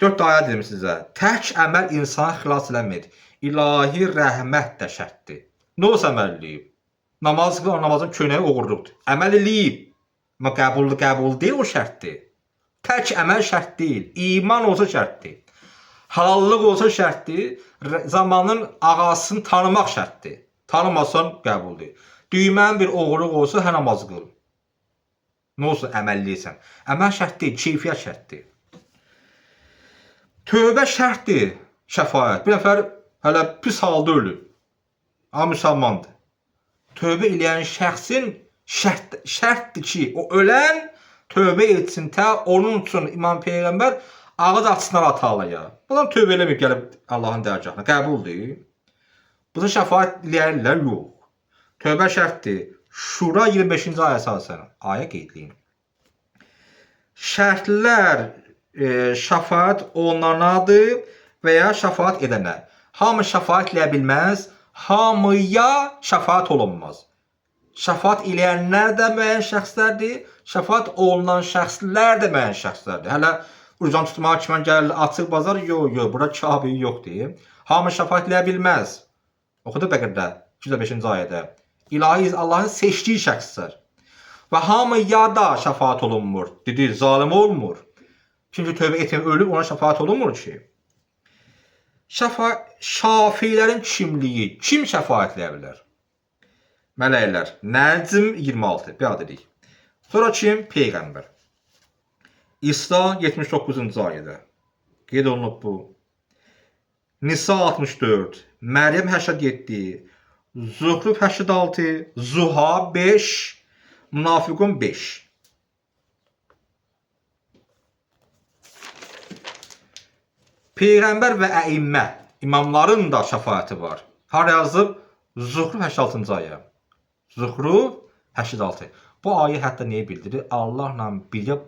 4 ayə dedim sizə. Tək əməl insanı xilas eləmir. İlahi rəhmət də şərtdir. Nə olsa əməl eləyib. Namaz qılır, namazın köynəyi oğurluqdur. Əməl eləyib. Amma qəbullu qəbul deyil, o şərtdir. Tək əməl şərt deyil. İman olsa şərtdir. Halallıq olsa şərtdir. Zamanın ağasını tanımaq şərtdir. Tanımasan qəbul deyil. Düymən bir oğurluq olsa, hə namaz qıl. Nə olsun əməlliysən. Əməl şərt deyil, keyfiyyət şərtdir. Tövbə şərtdir, şəfaət. Bir nəfər hələ pis halda ölüb. Amma müsəlmandır. Tövbə eləyən şəxsin şərtdir ki, o ölən tövbə etsin tə onun üçün İmam Peyğəmbər ağız açsınlar Ataalaya. Bu adam tövbə eləməyib gəlib Allahın dərgahına. Qəbuldur. Buna şəfaət eləyərlər? Yox. Tövbə şərtdir. Şura 25-ci ayə əsasən. Ayə qeydləyin. Şərtlər şəfaət olunanadır və ya şəfaət edənə. Hamı şəfaət eləyə bilməz, hamıya şəfaət olunmaz. Şəfaət eləyənlər də müəyyən şəxslərdir, şəfaət olunan şəxslər də müəyyən şəxslərdir. Hələ ucdan tutmağa kimə gəlir, açıq bazar, yox, yox, bura Kabe yoxdur. Hamı şəfaət eləyə bilməz. Oxudu Bəqərdə 205-ci ayədə. İlahi Allahın seçdiyi şəxslər. Və hamıya da şəfaət olunmur. Dedi, zalim olmur. Çünki tövbə etməyib ölüb, ona şəfaət olunmur ki. Şafilərin kimliyi, kim şəfaət eləyə bilər? Mələklər. Nəcm 26, bir dedik. Sonra kim? Peyğəmbər. İsra 79-cu ayədə. Qeyd olunub bu. Nisa 64, Məryəm 87, Zuhruf 86, Zuha 5, Münafiqun 5. Peyğəmbər və əimmə, imamların da şəfaəti var. Hara yazıb? Zuhruf 86-cı ayə. Zuhruf 86. Bu ayə hətta nəyi bildirir? Allahla birgə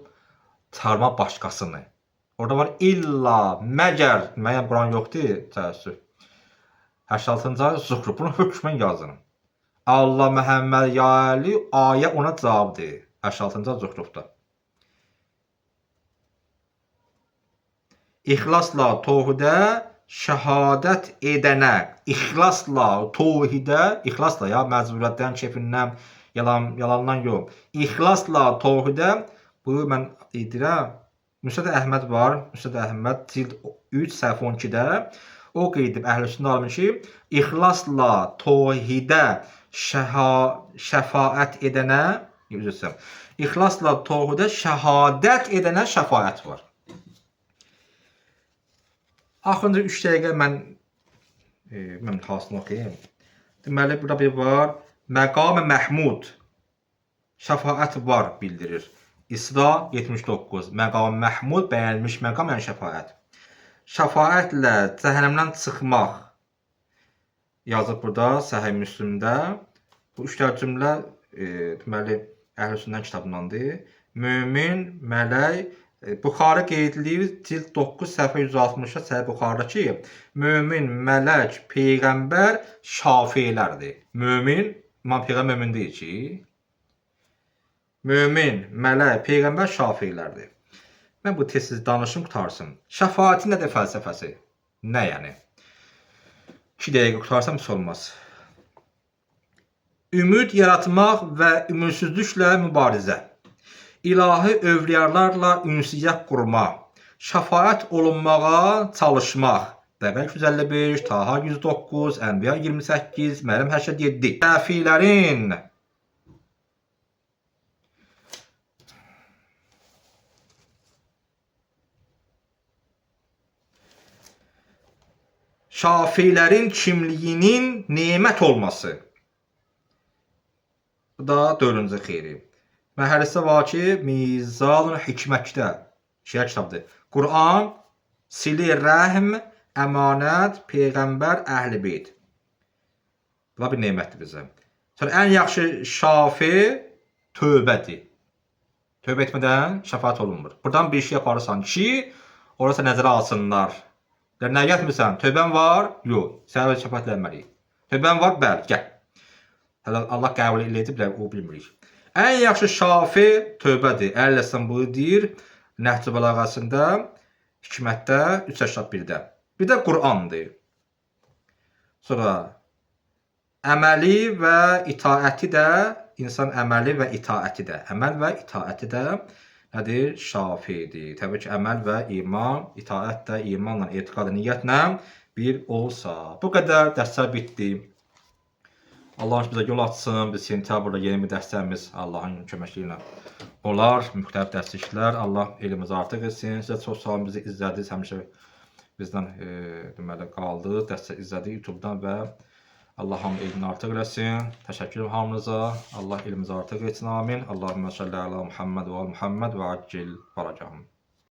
çağırma başqasını. Orada var illa, məgər, müəyyən Quran yoxdur, təəssüf. 86-cı ayə Zuhruf. Bunu hökmən yazın. Allah Məhəmməd ya Əli ayə ona cavabdır. 86-cı ayə Zuhrufda. İxlasla tohidə şəhadət edənə, ixlasla tohidə, ixlasla ya məcburiyyətdən, kefindən, yalandan yox. İxlasla tohidə, bu mən edirəm. Müsnəd Əhməd var. Müsnəd Əhməd cild 3 səhifə 12-də o qeyd edib Əhl-i Sünnə alimi ki, ixlasla tohidə şəfaət edənə, üzr istəyirəm. İxlasla tohidə şəhadət edənə şəfaət var. Axırıncı 3 dəqiqə mən hasını oxuyayım. Deməli, burada bir var. Məqam-ı Məhmud şəfaət var bildirir. İsra 79. Məqam-ı Məhmud bəyənilmiş məqam, yəni şəfaət. Şəfaətlə cəhənnəmdən çıxmaq yazıb burada Səhih Müslimdə. Bu üç dənə cümlə deməli Əhl-i Sünnə kitabındandır. Mömin, mələk, Buxarı qeyd eləyir cild 9 səhifə 160-da Səhih Buxarıda ki, mömin, mələk, peyğəmbər şafilərdir. Mömin, İmam Peyğəmbər mömin deyil ki. Mömin, mələk, peyğəmbər şafilərdir. Mən bu tez-tez danışım qutarsın. Şəfaətin nədir fəlsəfəsi? Nə yəni? 2 dəqiqə qutarsam heç olmaz. Ümid yaratmaq və ümidsizliklə mübarizə. İlahi övliyalarla ünsiyyət qurma, şəfaət olunmağa çalışmaq. Bəqərə 255, Taha 109, Ənbiya 28, Məryəm 87. Şəfilərin Şafilərin kimliyinin nemət olması. Bu da dördüncü xeyri. Məhərrəsə var ki, Mizanul Hikmətdə şiə kitabdır. Quran, sili rəhm, əmanət, peyğəmbər, əhl-i beyt. Bu da bir nemətdir bizə. Sonra ən yaxşı şafi tövbədir. Tövbə etmədən şəfaət olunmur. Buradan bir şey yaparsan ki, orası nəzərə alsınlar. Nə gətirmirsən? Tövbən var? Yox. Sənə şəfaət eləməliyik. Tövbən var? Bəli, gəl. Hələ Allah qəbul eləyəcək, o bilmirik. Ən yaxşı şafi tövbədir. Əli bunu deyir Nəhcü Bəlağəsində. Hikmətdə 381-də. Bir də Qur'andır. Sonra əməli və itaəti də insan əməli və itaəti də, əməl və itaəti də nədir? Şafidir. Təbii ki, əməl və iman, itaət də imanla, etiqad, niyyətlə bir olsa. Bu qədər dərslər bitdi. Allah bizə yol açsın. Biz sentyabrda yeni bir dərslərimiz Allahın köməkliyi ilə olar. Müxtəlif dərsliklər. Allah elmimizi artıq etsin. Sizə çox sağ olun, bizi izlədiniz. Həmişə bizdən deməli qaldı. Dərslər izlədik YouTube-dan və Allah hamı elmini artıq eləsin. Təşəkkür edirəm hamınıza. Allah elmimizi artıq etsin. Amin. Allahümmə salli ala Muhammed və al Muhammed və accil faracahum.